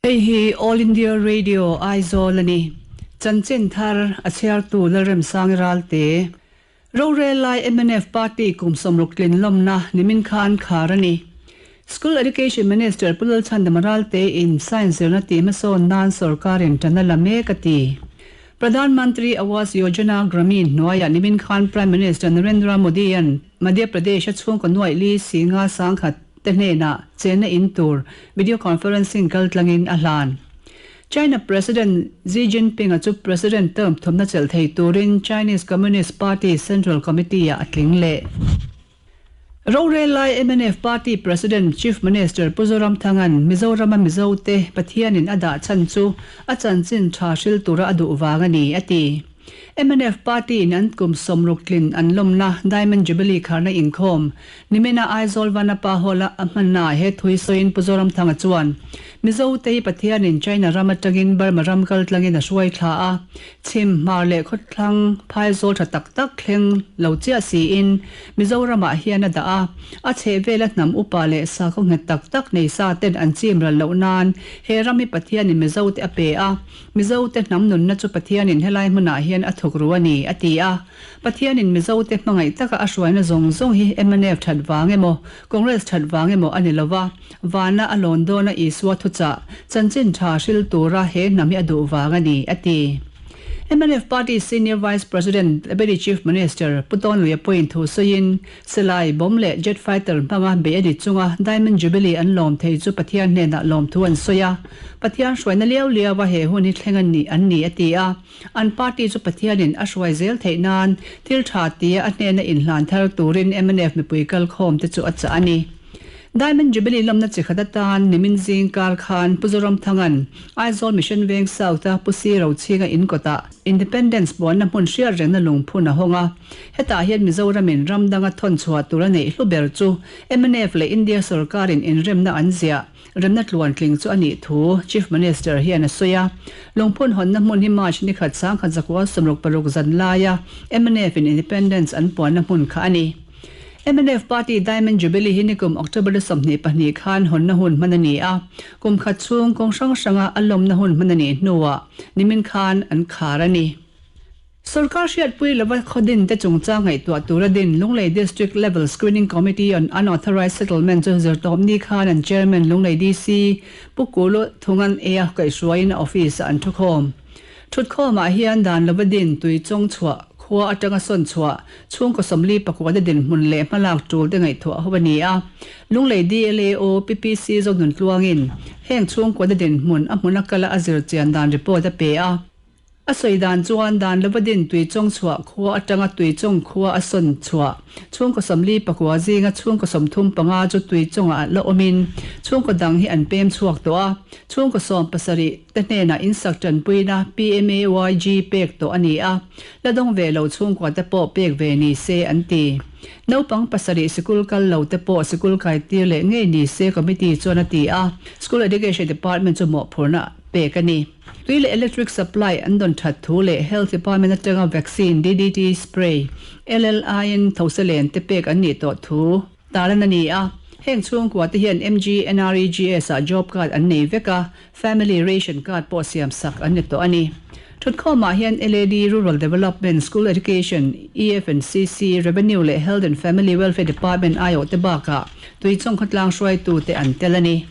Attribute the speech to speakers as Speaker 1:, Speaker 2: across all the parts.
Speaker 1: Hei hi All India Radio Aizawl a ni. Chanchin thar a chhiartu Lalremsangi Ralte. Rorel lai mnf Party kum 60 tlin lawmna nimin khan khar a ni. School Education Minister Pu Lalchhandama Ralte in Science zirna tih hmasawn nan sawrkarin tan a la mek a ti. Pradhan Mantri Awas Yojana Gramin hnuaiah nimin khan Prime Minister Narendra Modi-a'n Madhya Pradesh-a chhungkaw nuaih li singa sangkhat te hnenah chenna in tur video conferencing kal tlangin a hlan. China President Xi Jinping-a chu President term thumna chelh thei turin Chinese Communist Party Central Committee-ah a tling leh. Rorel lai mnf Party President Chief Minister Pu Zoramthanga'n Mizorama Mizote Pathianin a dah chhan chu a chanchin tha hril tura a duh vang a ni, a ti. Mnf Party in an kum 60 tlin an lawmna Diamond Jubilee kharna inkhawm Nimina Aizawl Vanapa Hall-a a hmannaah he thui sawiin Pu Zoramthanga chuan, Mizote hi Pathianin China ram atangin Burma ram kal tlangin a hruai thla a, chhim, hmar leh khawthlang phaizawl tha tak tak thleng lo chiah siin Mizoramah hian a dah a, a chhehvela hnam upa leh sakhaw nghet tak tak nei sa ten an chim ral loh nan he ram hi Pathianin Mizote a pe a, Mizote hnam nunna chu Pathianin helai hmunah hian a thawk ru a ni, a ti a. Pathianin Mizote hmangaih taka a hruaina zawng zawng hi mnf that vang emaw, Congress that vang emaw a ni lo va, vana a lawn dawna Isua thuchah, chanchin tha hril tura he hnam hi a duh vang a ni, a ti. Mnf Party Senior Vice President, Deputy Chief Minister Pu Tawnluia pawhin thu sawiin, Silai, bomb leh jet fighter hmanga bei a ni chunga Diamond Jubilee an lawm thei chu Pathian hnenah lawmthu an sawi a, Pathian hruaina liau liaua he hun hi thleng a ni an ni, a ti a. An party chu Pathianin a hruai zel theih nan thil tha tia a hnena inhlan thar turin mnf mipui kalkhawm te chu a chah a ni. Diamond Jubilee lawmna chi khat atan nimin zing kar khan Pu Zoramthanga'n Aizawl Mission Veng South-a Pu Si Rochhinga in kawtah Independence buanna hmun hriat rengna lungphun a hawng a. Hetah hian Mizoramin ram danga thawn chhuah tur a neih hlu ber chu mnf leh India sawrkarin inremna an ziah Remna tluantling chu a nih thu Chief Minister hian a sawi a. Lungphun hawnna hmun hi March ni khat 1966 zan laia mnf in Independence an puanna hmun kha a ni. Mnf Party Diamond Jubilee hi nikum October ni 22 khan hawnna hun hman a ni a. Kum khat chhung kawng hrang hranga a lawmna hun hman a nih hnuah nimin khan an khar a ni. Sorkar hriatpui lova khawdin te chungchang ngaihtuah tura din Lunglei District Level Screening Committee on Unauthorised Settlement chu zirtawpni khan an Chairman Lunglei DC Pu Kulu Thungan Ea kaihhruaiin a office-ah an thukhawm. Thutkhawmah hian dan lova din tui chawng chhuah, khua atanga sawn chhuah, chhungkaw 44 te dinhmun leh hmalak tul te ngaihtuah ho a ni a. Lunglei DLAO PPC Zonun Tluangin heng chhungkaw te dinhmun a hmuna kala a zir chian dan report a pe a. A sawi dan chuan dan lova din tui chawng chhuah khua atanga tui chawng khua a sawn chhuah. Chhungkaw 44 zinga chhungkaw 35 chu tui chawngah la awmin chhungkaw dang hi an pem chhuak tawh a. Chhungkaw 70 te hnenah insak tanpuina PMAYG pek tawh a ni a, la dawng ve lo chhungkua te pawh pek ve ni se an ti. Naupang pasarih sikul kal lo te pawh sikul kai tir leh ngei ni se committee chuan a ti a, School Education Department chu mawhphurhna pek a ni. Tui leh electric supply an dawn that thu leh Health Department atanga vaccine, DDT spray, LLIN thoselen te pek an nih tawh thu tarlan a ni a. Heng chhungkua te hian MGNREGS ah job card an nei vek a, family ration card pawh siam sak an ni tawh a ni. Thutkhawmah hian LAD, Rural Development, School Education, EFNCC, Revenue leh Health and Family Welfare Department aiawh te bakah Tuichawng khawtlang hruaitu te an tel a ni.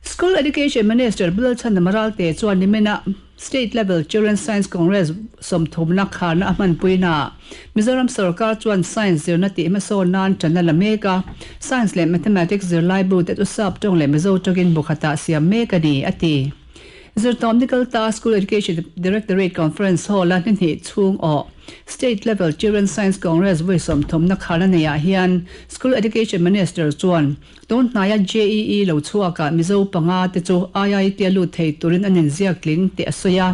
Speaker 1: School Education Minister Lalchhandama Ralte chuan nimina State Level Children's Science Congress 30na kharna a hmanpuinaah Mizoram sorkar chuan Science zirna tih hmasawn nan tan a la mek a, Science leh Mathematics zirlai bu te chu sap tawng leh Mizo tawngin bu khatah siam mek a ni, a ti. Zirtawm Nikalta School Education Directorate Conference Hall-a ni hnih chhung awh State Level Children's Science Congress vawi 30na kharna neiah hian School Education Minister chuan Tun hnaia JEE lo chhuakah Mizo panga te chu IIT a lut thei turin an inziak tling tih a sawi a.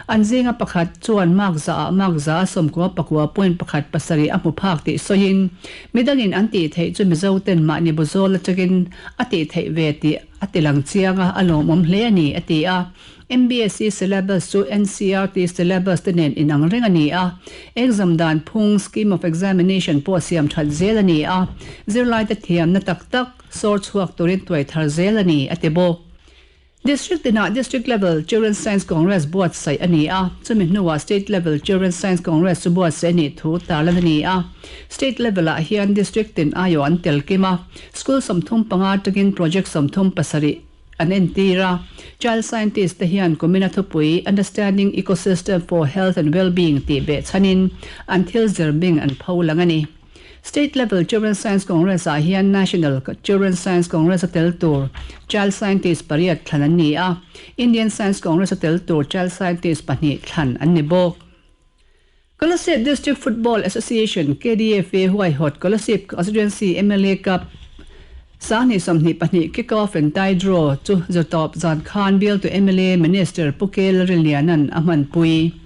Speaker 1: An zinga pakhat chuan mark zaah mark za a 99.17 a hmu phak tih sawiin, midangin an tih theih chu Mizo ten mahni bu zawl atangin a tih theih ve tih a ti lang chiang a, a lawmawm hle a ni, a ti a. MBSE syllabus chu NCERT syllabus te nen inang reng a ni a, exam dan phung, scheme of examination, pawh siam that zel a ni a, zirlaite thiamna tak tak sawr chhuak turin tuai thar zel a ni, a ti bawk. District tinah District Level Children's Science Congress buatsaih a ni a, chumi hnuah State Level Children's Science Congress chu buatsaih a nih thu tarlan a ni a. State Level-ah hian District tin aiawh an tel kim a, School 35 atangin Project 37 an entir a. Child Scientist te hian kumina thupui Understanding Ecosystem for Health and Wellbeing tih behchhanin an thil zirbing an pho lang a ni. State Level Children's Science Congress ah hian National Children's Science Congress a tel tur Child Scientist pariat thlan an ni a, Indian Science Congress a tel tur Child Scientist pahnih thlan an ni bawk. Kolasib District Football Association, KDFA, huaihawt Kolasib Constituency mla Cup 2022 Kick-off and Tie Draw chu Zirtawp zan khan bialtu mla Minister Pu K Lalrinliana'n a hmanpui.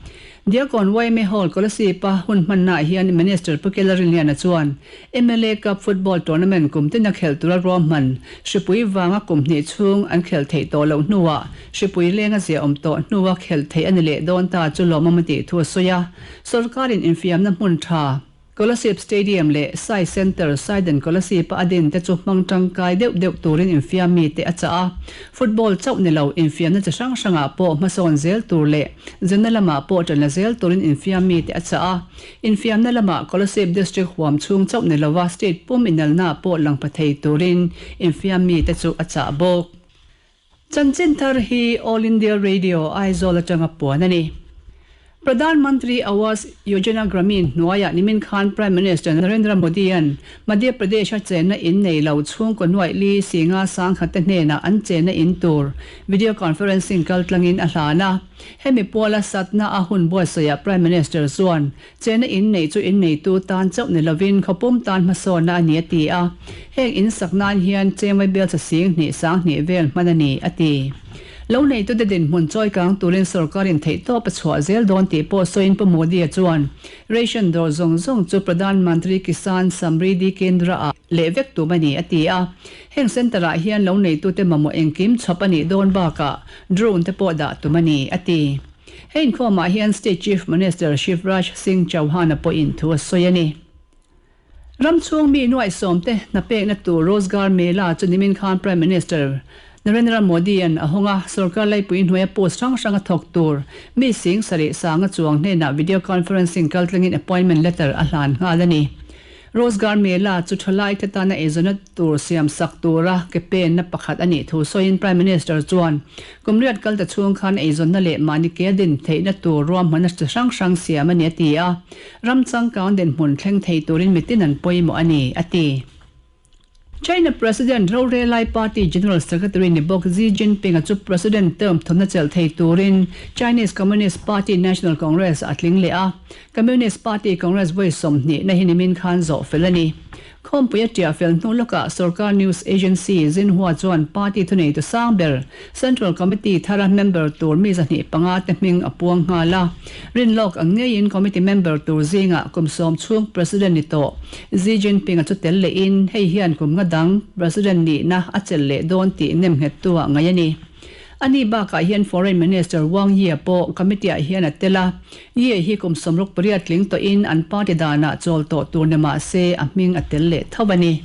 Speaker 1: Diakon yma Hall Kolasib-a hun hmannaah hian Minister Pu K Lalrinliana chuan mla Cup Football Tournament kum tina khelh tura ruahman hripui vanga kum hnih chhung an khelh theih tawh loh hnuah hripui lenga ziaawm tawh hnua khelh theih a ni leh dawn ta chu lawmawm a tih thu a sawi a. Sorkarin infiamna hmun tha Kolasib Stadium leh Sai Centre, Saiden Kolasib-a a din te chu hmang tangkai deuh deuh turin infiam mite a chah a. Football chauh ni lo, infiamna chi hrang hrangah pawh hmasawn zel tur leh zirna lamah pawh ṭan la zel turin infiam mite a chah a. Infiamna lamah Kolasib District huam chhung chauh ni lova state pum inalna pawh lang pha thei turin infiam mite chu a chah bawk. Chanchin thar hi All India Radio Aizawl atanga puan a ni. Pradhan Mantri Awas Yojana Gramin hnuaiah nimin khan Prime Minister Narendra Modi-a'n Madhya Pradesh-a chenna in nei lo chhungkaw nuaih li singa sangkhat te hnenah an chenna in tur video conferencing kaltlangin a hlan a. Hemi puala satna a hun buatsaihah Prime Minister chuan Chena in neih chu in neitu tan chauh ni lovin khawpum tan hmasawnna a ni a ti a. Heng in sak nan hian chengmai belchhe sing hnih sang hnih vel hman a ni a ti. Lo neitute dinhmun chawi kang turin sorkarin theihtawp a chhuah zel dawn tih pawh sawiin Pu Modi-a chuan ration dawr zawng zawng chu Pradhan Mantri Kisan Samriddhi Kendra-ah leh vek tum a ni a ti a. Heng centre-ah hian lo neitute mamawh engkim chhawp a nih dawn bakah drone te pawh dah tum a ni a ti. He inkhawmah hian State Chief Minister Shivraj Singh Chauhan-a pawhin thu a sawi a ni. Ram chhung mi nuaihsawmte hna pekna tur Rozgar Mela chu nimin khan Prime Minister Narendra Modi-a'n a hawng a, sorkar laipui hnuaia post hrang hranga thawk tur mi sing sarih sanga chuang hnenah video conferencing kaltlangin appointment letter a hlan nghal a ni. Rozgar Mela chu thalaite tana eizawnna tur siamsak tura ke penna pakhat a nih thu sawiin Prime Minister chuan kum riat kalta chhung khan eizawnna leh mahni ke din theihna tur ruahmanna chi hrang hrang siam a ni a ti a, ram changkang dinhmun thleng thei turin mitin an pawimawh a ni, a ti. China President rorelai party General Secretary ni bawk Xi Jinping-a chu President term thawmna chelh thei turin Chinese Communist Party National Congress a tling leh a. Communist Party Congress vawi 20 na hi nimin khan zawh fel a ni. Khawmpui a ṭiah fel hnu lawkah Sorkar News Agency Xinhua chuan party thuneitu sang ber Central Committee thara member tur mi 25 te hming a puang nghal a. Rinlawk ang ngeiin committee member tur zingah kum sawm chhung President ni tawh Xi Jinping-a chu tel lehin hei hian kum nga dang President nihna a chelh leh dawn tih nemnghettu ah ngaih a ni. Ani bakah hian Foreign Minister Wang Yi-a pawh committee-ah hian a tel a. Yi hi kum 68 tling tawhin an party danah chawl tawh tur ni mah se a hming a tel leh tho a ni.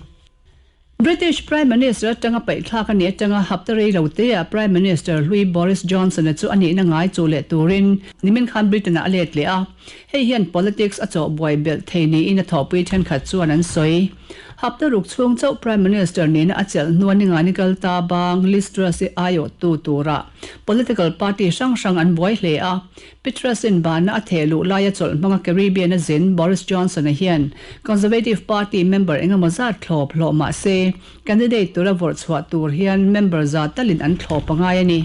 Speaker 1: British Prime Minister atanga paihthlak a nih atanga hapta rei lo te ah Prime Minister hlui Boris Johnson-a chu a nihna ngai chu leh turin nimin khan Britain-ah a let leh a. Hei hian politics a chawh buai belh thei niin a thawhpui thenkhat chuan an sawi. Hapta ruk chhung chauh Prime Minister nihna a chelh hnuan ni ngani kal ta bang Liz Truss-i aiawhtu turah political party hrang hrang an buai hle a. Peterson bana a theh luh laia chawlh hmanga Caribbean a zin Boris Johnson-a hian Conservative Party member engemaw zat thlawp hlawh mah se, candidate tura vawrh chhuah tur hian member za talin an thlawp a ngai a ni.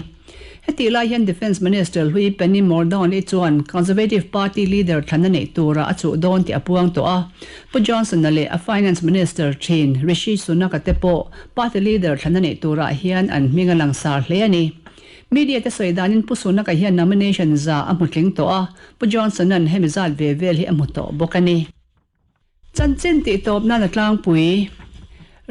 Speaker 1: Hetih lai hian Defence Minister hlui Penny Mordaunt-i chuan Conservative Party leader thlanna neih turah a chuh dawn tih a puang tawh a. Pu Johnson-a leh a Finance Minister thin Rishi Sunak-a te pawh party leader thlanna neih turah hian an hming a langsar hle a ni. Media te sawi danin Pu Sunak-a hian nomination za a hmu tling tawh a, Pu Johnson-a'n hemi zat ve vel hi a hmu tawh bawk a ni. Chanchin tih tawp nan a tlangpui.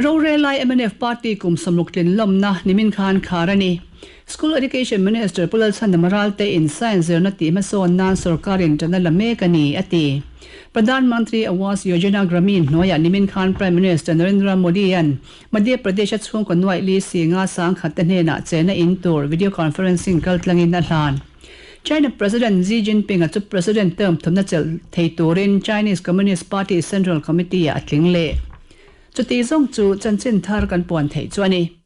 Speaker 1: Rorelai mnf Party kum 60 tlin lawmna nimin khan khar a ni. School Education Minister Pu Lalchhandama Ralte in Science zirna tih hmasawn nan sorkarin ṭan a la mek a ni, a ti. Pradhan Mantri Awas Yojana Gramin hnuaiah nimin khan Prime Minister Narendra Modi-a'n Madhya Pradesh-a chhungkaw nuaih li singa sangkhat te hnenah chena in tur video conferencing kaltlangin a hlan. China President Xi Jinping-a chu President term thumna chelh thei turin Chinese Communist Party Central Committee-ah a tling leh. Chuti zawng chu chanchin thar kan puan theih chu a ni.